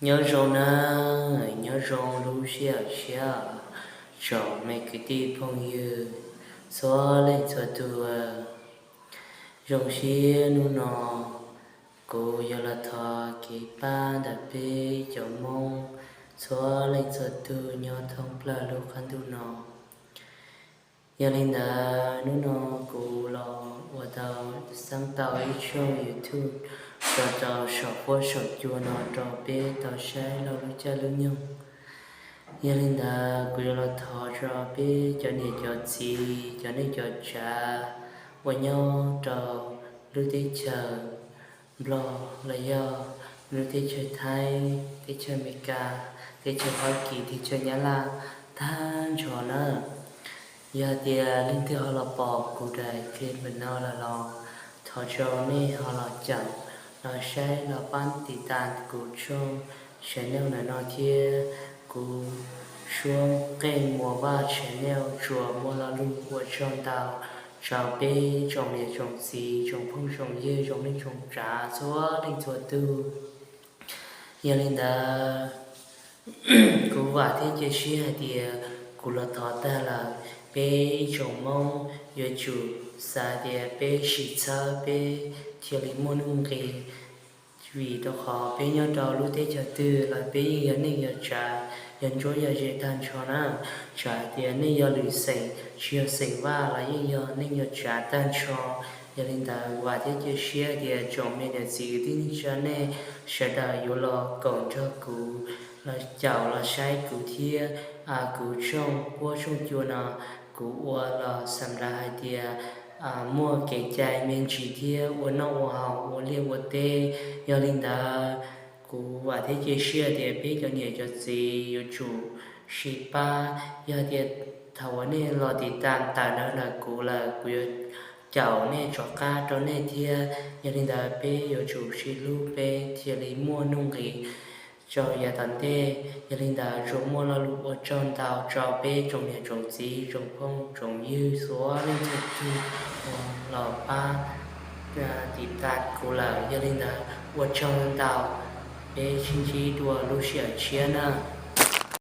Nyob zoo na, nyob zoo lub sij hawm tshiab tsoom me kwv tij phooj ywg txhua leej txhua tus. Zoo siab hnub no kuv yuav los thov kev pab ntawm peb cov Hmoob txhua leej txhua tus nyob thoob plaws lub qab ntuj no. Yog li ntawd hnub no kuv los ua tau, xeeb tau ib tshooj YouTube tso rau saum huab saum cua no rau peb tau saib lo lus caij lub nyoog. Yog li ntawd kuv yuav los thov rau peb cov niam cov txiv, cov neej cov tsav uas nyob rau lub teb chaws Nplog los yog lub teb chaws Thaib, teb chaws Amelikas, teb chaws Fab Kis, teb chaws Nyab Laj tag nrho na. Yog tias leej twg ho los pom kuv daim clip no lawm los thov rau nej ho los caum, los saib, los pab tiv tas kuv tshooj channel ntawm no thiab. Kuv Suab Qeej Muas Vaj channel tsuas muaj lo lus ua tsaug ntau rau peb tsoom niam tsoom txiv, tsoom phooj tsoom ywg, tsoom neej tsoom tsav txhua leej txhua tus. Yog li ntawd kuv vam thiab cia siab hais tias kuv los thov tag lawm, peb ib tsoom Hmoob yuav tsum xav tias peb sib txhawb peb thiaj li muaj nuj nqis. Vim rau qhov peb nyob rau lub teb chaws twg los peb yeej yog neej yog tsav, yog ntsuab yog ze tag nrho na. Txawm hais tias nej yog lwm xeem tsis yog xeem Vaj los yeej yog neej yog tsav tag nrho. Yog li ntawd vam thiab cia siab tias tsoom me niam txiv kwv tij neej tsa nej sawv daws yuav los koom nrog kuv los caum los saib kuv thiab kuv tshooj huab tshooj cua no. Kuv ua los xam lawv hais tias muaj kev cai me ntsis thiab ua noj ua haus ua liaj ua teb. Yog li ntawd kuv vam thiab cia siab tias peb cov niam cov txiv yuav tsum sib pab. Yog tias thaum uas nej los tiv tam tawm ntawd ntawm kuv lawm kuv yuav caum nej rov qab rau nej thiab. Yog li ntawd peb yuav tsum sib hlub peb thiaj li muaj nuj nqis rau yav tom ntej. Yog li ntawd tsuas muaj lo lus ua tsaug ntau rau peb tsoom niam tsoom txiv tsoom phooj tsoom ywg txhua leej txhua tus uas los pab tiv tam kuv lawm. Yog li ntawd ua tsaug ntau, peb sib ntsib dua lub sij hawm tshiab na.